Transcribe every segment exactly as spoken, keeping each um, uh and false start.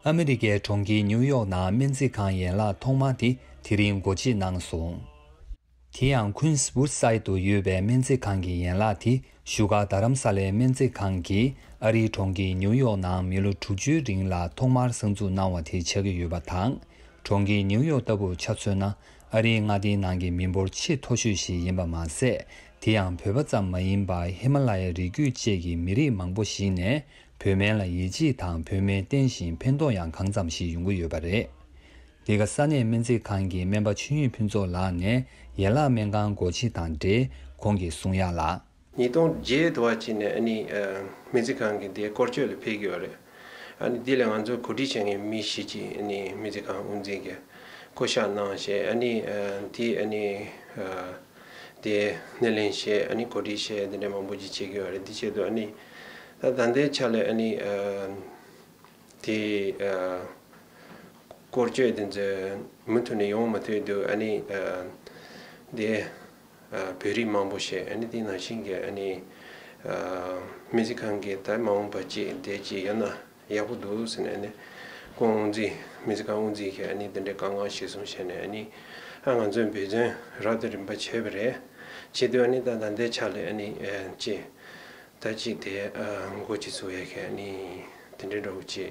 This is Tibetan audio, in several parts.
ཨ་མི་རི་ཀའི་གྲོང་ཁྱེར་ནིའུ་ཡོག་ནང་སྨན་རྩིས་ཁང་ཡན་ལག་ཐོག་མ་དེ་དེ་རིང་སྒོ་འབྱེད་གནང་སོང་། དེ་ཡང་ཁུན་སི་བུད་སའིད་དུ་ཡོད་པའི་སྨན་རྩིས་ཁང་གི་ཡན་ལག་དེ་བཞུགས་སྒར་རྡ་རམ་ས་ལའི་སྨན་རྩིས་ཁང་གིས་ཨ་རིའི་གྲོང་ཁྱེར་ནིའུ་ཡོག་ནང་མི་ལོ་དྲུག་ཅུའི་རིང་ལ་ཐོག་མར་གསར་འཛུགས་གནང་བ་དེ་ཆགས་ཀྱི་ཡོད་པ་དང་། གྲོང་ཁྱེར་ནིའུ་ཡོག་ལྟ་བུར་ཆ་མཚོན་ན། ཨ་རིའི་མངའ་སྡེའི་ནང་གི་མི་འབོར་ཆེས་མཐོ་ཤོས་ཤིག་ཡིན་པ་མ་ཟད། དེ་ཡང་བོད་པ་ཙམ་མ་ཡིན་པར་ཧི་མ་ལ་ཡའི་རི་རྒྱུད་བཅས་ཀྱི་མི་རིགས་མང་པོ་ཞིག་ནས་བོད་སྨན་ལ་ཡིད་ཆེས་དང་བོད་སྨན་བསྟེན་ཞིང་ཕན་ཐོགས་ཡང་གང་ཙམ་ཞིག་ཡོང་གི་ཡོད་པ་རེད། འདི་ག་ས་གནས་སྨན་རྩིས་ཁང་གི་སྨན་པ་ཆོས་དབྱིངས་ཕུན་ཚོགས་ལགས་ནས་ཡན་ལག་སྨན་ཁང་སྒོ་འབྱེད་དང་འབྲེལ་ཁོང་གིས་གསུང་ཡག་ལ། ཉིས་སྟོང་བརྒྱད་དུ་བ་ཅིག་ནས་ཨ་ནི་སྨན་རྩིས་ཁང་གི་དེ་སྐོར་སྐྱོད་ལ་ཕེབས་ཀྱི་ཡོད་རེད། ཨ་ནི་དེ་ལ་ང་ཚོ་གོ་སྒྲིག་བྱེད་མཁན་མི་ཞིག་ཅིག་ཨ་ནི་སྨན་རྩིས་ཁང་དབུ་འཛིན་གྱིས་བསྐོ་བཞག་གནང་བྱས། ཨ་ནི་དེ་ཨ་ནི་དེ་སྣེ་ལེན་བྱས། ཨ་ནི་གོ་སྒྲིག་བྱས། དེ་འདྲ་མང་པོ་ཅིག་བྱེད་ཀྱི་ཡོད་རེད། དེ་ཆེད་དུ་ཨ་ནི་ད་ད་ལྟའི་ཆ་ལ་ཨ་ནི་དེ་སྐོར་སྐྱོད་དེ་ཚོ་མུ་མཐུད་ནས་ཡོང་མ་ཐུབ་དུས། ཨ་ནི་དེ་བོད་རིགས་མང་པོ་ཞིག་ཨ་ནི་དེ་ནང་བཞིན་གྱི་ཨ་ནི་སྨན་རྩིས་ཁང་གི་ད་མ་འོངས་པ་ཅིག་དེ་ཅིག་ཡོད་ན་ཡག་པོ་འདུག་ཟེར་ནས། ཨ་ནི་ཁོང་དབུ་འཛིན། སྨན་རྩིས་ཁང་དབུ་འཛིན་གྱིས་ཨ་ནི་དེ་འདྲའི་བཀའ་མངགས་གཞིར་བཟུང་བྱས་ནས། ཨ་ནི་ཨ་ང་ཚོའི་འབད་བརྩོན་རབ་དང་རིམ་པ་བྱས་པ་རེད། བྱེད་དུས་ཨ་ནི་ད་ད་ལྟའི་ཆ་ལ་ཨ་ནི་ཅིག་ད་ཅིག་དེ་འགོ་ཅིག་ཚུགས་ཡས་ཀྱི་ཨ་ནི་དེ་འདྲའི་འདྲ་བོ་ཅིག་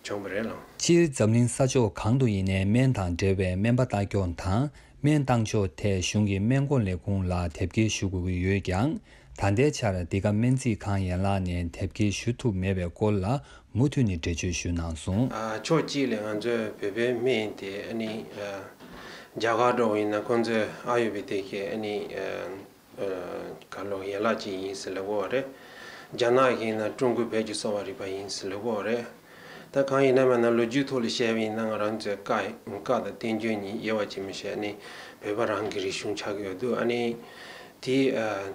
བྱུང་བ་རེད་ལགས། སྤྱིར་འཛམ་གླིང་ས་ཕྱོགས་གང་དུ་ཡིན་ནའི་སྨན་དང་འབྲེལ་བའི་སྨན་པ་ལྟ་སྐྱོང་དང་སྨན་བཏང་ཕྱོགས་ཐད་གཞུང་གི་སྨན་སྐོར་ལས་ཁུངས་ལ་དེབ་སྐྱེལ་ཞུ་དགོས་ཀྱི་ཡོད་ཀྱང་། ད་ལྟའི་ཆར་འདི་ག་སྨན་རྩིས་ཁང་ཡན་ལག་ནས་དེབ་སྐྱེལ་ཞུ་ཐུབ་མེད་པའི་སྐོར་ལ་མུ་མཐུད་ནས་འགྲེལ་བརྗོད་ཞུ་གནང་སོང་། ཕྱོགས་གཅིག་ལས་ང་ཚོའི་བོད་པའི་སྨན་དེ་ཨ་ནི་རྒྱ་གར་འདྲ་བོ་ཡིན་ན་ཁོང་ཚོས་ཨ་ཡུར་བེ་དིག་གི་ཨ་ནི་ག་ལོ་ཡན་ལག་ཅིག་ཡིན་ཟེར་ལབ་ཀྱི་ཡོད་རེད། རྒྱ་ནག་གི་ཡིན་ན་ཀྲུང་གོའི་བོད་ཀྱི་གསོ་བ་རིག་པ་ཡིན་ཟེར་ལབ་ཀྱི་ཡོད་རེད། ད་གང་ཡིན་ན་མིན་ན་ལོ་རྒྱུས་ཐོག་ལ་བཤད་པ་ཡིན་ན་ང་རང་ཚོའི་བཀའ་བཀའ་དང་བསྟན་བཅོས་གཉིས་དབྱེ་བ་ཕྱེ་མི་ཤེས་ནི་བོད་པ་རང་གི་རིག་གཞུང་ཆགས་ཀྱི་ཡོད་འདུག། ཨ་ནི་དེ་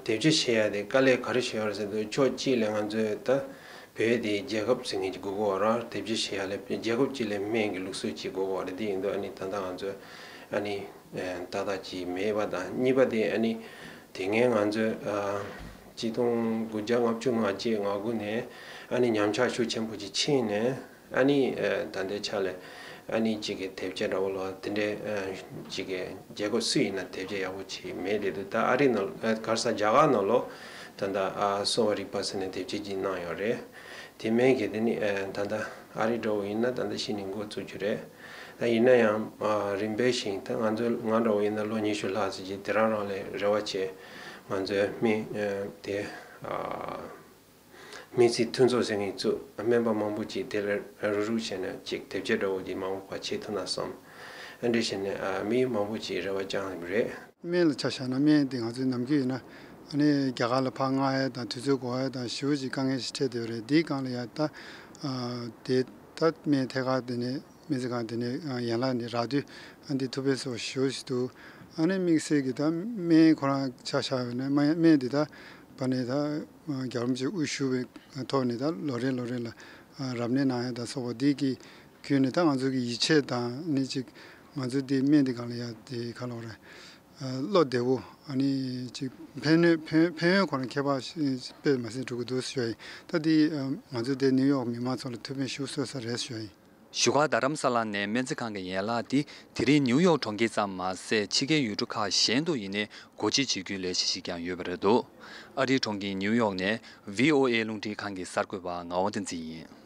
དེབ་སྐྱེལ་བྱེད་ཡ་དེ་དཀའ་ལས་ག་རེ་བྱས་ཡོད་རེད་ཟེར་དུས། ཕྱོགས་གཅིག་ལས་ང་ཚོའི་ད་བོད་དེ་རྒྱལ་ཁབ་ཟེར་མཁན་ཅིག་དགོས་ཀྱི་ཡོད་རེད། དེབ་སྐྱེལ་བྱེད་ཡ་ལ་རྒྱལ་ཁབ་གཅིག་ལ་སྨན་གྱི་ལུགས་སྲོལ་ཅིག་དགོས་ཀྱི་ཡོད་རེད། དེ་ཡིན་དུས་ཨ་ནི་ད་ལྟ་ང་ཚོས་ཨ་ནི་ཏག་ཏག་ཅིག་མེད་པ་དང་། གཉིས་པ་དེ་ཨ་ནི་དེ་སྔའི་ང་ཚོས་ཨ་ཆིག་སྟོང་དགུ་བརྒྱ་ལྔ་བཅུ་ང་གཅིག་ང་དགུ་ནས་ཨ་ནི་ཉམས་ཆག་ཤུགས་ཆེན་པོ་ཅིག་ཕྱིན་ནས། ཨ་ནི་ཨ་ད་ལྟའི་ཆ་ལ་ཨ་ནི་གཅིག་གི་དེབ་སྐྱེལ་འདྲ་བོ་ལ་དེ་འདྲའི་ཨ་གཅིག་གི་རྒྱལ་ཁབ་སུ་ཡིན་ན་དེབ་སྐྱེལ་ཡག་པོ་ཅིག་མེད་དེ་འདུག། ད་ཨ་རི་ནང་ཨ་ག་རེ་ཟ་རྒྱ་གར་ནང་ལོགས་ད་ལྟ་ཨ་གསོ་བ་རིག་པ་ཟེར་ནས་དེབ་སྐྱེལ་ཅིག་གནང་ཡོད་རེད། དེ་མིན་གྱི་དེ་ནི་ཨ་ད་ལྟ་ཨ་རི་འདྲ་བོ་ཡིན་ན་ད་ལྟ་གཞི་ནས་འགོ་བཙུགས་རྒྱུ་རེད། ད་ཡིན་ན་ཡང་ཨ་རིམ་པས་ཤིག་ད་ང་ཚོ་ང་འདྲ་བོ་ཡིན་ན་ལོ་ཉི་ཤུ་ལྷག་ཙམ་ཅིག་དེ་རང་རང་ལ་རེ་བ་བྱས། ང་ཚོའི་སྨན་ཨ་དེ་ཨ་སྨན་རྩིས་མཐུན་ཚོགས་ཟེར་མཁན་བཙུགས། སྨན་པ་མང་པོ་ཅིག་དེ་ལ་རུག་རུག་བྱས་ནས་ཅིག་དེབ་སྐྱེལ་འདྲ་བོ་ཅིག་མང་པོ་ཕར་བྱེད་ཐུབ་ན་བསམ། ཨ་འདྲ་བྱས་ནས་ཨ་མི་མང་པོ་ཅིག་རེ་བ་བཅངས་ཡོད་རེད། སྨན་ལ་ཆ་བཞག་ན་སྨན་དེ་ང་ཚོའི་ནམ་རྒྱུན་ཡིན་ན་ཨ་ནི་རྒྱ་གར་ལ་ཕར་མངགས་ཡ་དང་དུས་ཚོད་འགོར་ཡ་དང་ཞེ་པོ་ཅིག་དཀའ་ངལ་ཞིག་འཕྲད་བསྡད་ཡོད་རེད། འདིའི་སྒང་ལ་ཡ་ད་ཨ་དེ་ད་སྨན་ཐད་ཀར་དེ་ནས་སྨན་རྩིས་ཁང་དེ་ནས་ཡན་ལག་ནས་རག་དུས་ཨ་འདི་ཐུགས་ཕན་གསོས་པ་ཞེ་པོ་ཞིག་འདུག། ཨ་ནི་དམིགས་བསལ་གྱི་ད་སྨན་ཁོ་རང་ཆ་བཞག་ཡོད་ན་སྨན་སྨན་འདི་ད་པ་ནས་ད་རྒྱལ་བ་རིན་པོ་ཆེ་དབུ་བཞུགས་པའི་ཐོག་ནས་ད་ལོ་རེ་ལོ་རེ་ལ་རབ་གནས་གནང་ཡ་ད་སོགས་པ་འདི་གི་བརྒྱུད་ནས་ད་ང་ཚོ་གི་ཡིད་ཆེས་དང་ཨ་ནི་ཅིག་ང་ཚོ་འདི་སྨན་འདི་སྒང་ལ་ཡ་དེ་ག་ལབ་དགོས་རེད། བློ་བདེ་བོ། ཨ་ནི་ཅིག་ཕན་ནུས་ཕན་ཕན་ཡོན་ཁོ་རང་ཁྱད་པར་དཔེ་མི་སྲིད་འགྲོ་གི་འདུག་ཞུ་ཡ་ཡིན། ད་འདི་ང་ཚོ་འདི་ནིའུ་ཡོག་མི་མང་ཚོ་ལ་ཐུགས་ཕན་ཞེ་པོ་གསོས་ས་རེད་ཞུ་ཡ་ཡིན། བཞུགས་སྒར་རྡ་རམ་ས་ལ་ནས་སྨན་རྩིས་ཁང་གི་ཡན་ལག་འདི་དེ་རིང་ནིའུ་ཡོག་གྲོང་ཁྱེར་ཙམ་མ་ཟད་ཕྱི་རྒྱལ་ཡུལ་གྲུ་ཁག་གཞན་དུ་ཡིན་ནའི་སྒོ་འབྱེད་བྱེད་རྒྱུའི་ལས་གཞི་ཞིག་ཀྱང་ཡོད་པ་རེད་འདུག། ཨ་རིའི་གྲོང་ཁྱེར་ནིའུ་ཡོག་ནས་ཝི་ཨོ་ཨེ་རླུང་འཕྲིན་ཁང་གི་གསར་འགོད་པ་ངག་དབང་བསྟན་འཛིན་ཡིན།